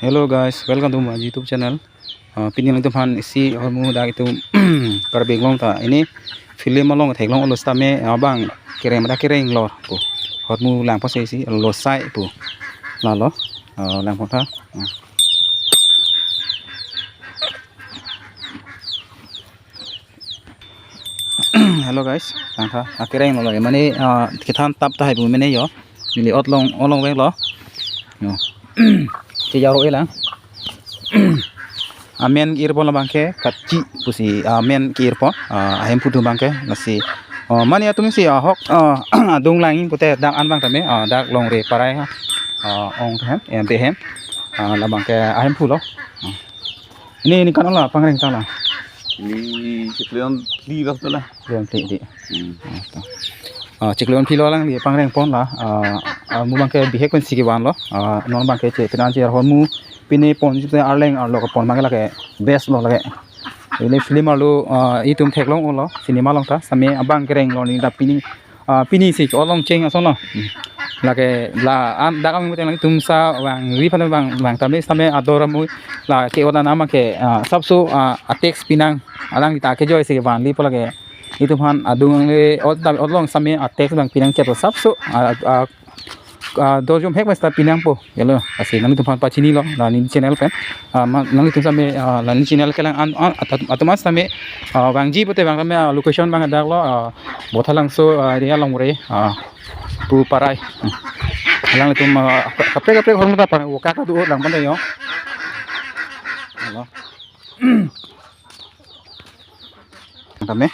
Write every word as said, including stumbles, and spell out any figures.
Hello guys, welcome to my YouTube channel. Uh, pini nangtumphan isi ahormu dak itum Karbi Anglong ta ini film along theklong-olo setame abang kereng mada kereng lo pu. Ahormu langpon si isi lo sai pu. Lalo, uh, langpon tha. Uh. Hello guys, tangka akereng lo lagi mane, ah, kethan tap tahai bu mene yo. Neli ot long, ot longvek lo. Yo. Chejaro elang. Amen ke-irpon labang ke kachi pusi amen ke-irpon, ah, ahemphu atum abang ke lasi. Oh, mane atum si ahok, ah, adung langji pute dak an abang tame, ah, dak Longri Parai ha. Ah, ong hem, em pe hem. Ah, labang ke ahemphu lo. Ah. Ini, ini kan ola pangreng tala. Ini chiklo phli bak tala. Chiklo phli di. Hmm. Ah, chiklo phli lo lang di pangrengpon la. Ah, ah, mu abang ke bihek pensi kevan lo. Ah, non abang ke che penan che ahormu pine pon si arleng arlo kepon abang ke lake best lo lake. Ini film arlo, ah, itum theklong-olo cinema along ta setame abang kereng lo neli ta pini ah, pini si ot long cheng ason lo. Hmm. Lake la an dak amen pute nangtum sa vangri aphan vang vang tame setame ador amu la ke-ot anam ke, ah, sapso, ah, a-taste pinang alang ta kejoi si vanlipo lake itumphan adung le ot ta ot long setame a-taste abang pinang ke to sapso, ah, ah, ah, dojom hek mesta pinangpo. Yalo, lasi nangtumphan pachini lo, la neli channel pen. Ah, ma, nangtum setame, ah, la neli channel kelang an, an, atum, atum setame, ah, vangji pute abang tame, ah, location abang dak lo, ah, Bothalangso, ah, area Longri, ah, pu Parai. Hmm. Alanglitum, ah, kaprek kaprek ahormu ta parang wokak ta do langpon yo. Halo. Tame.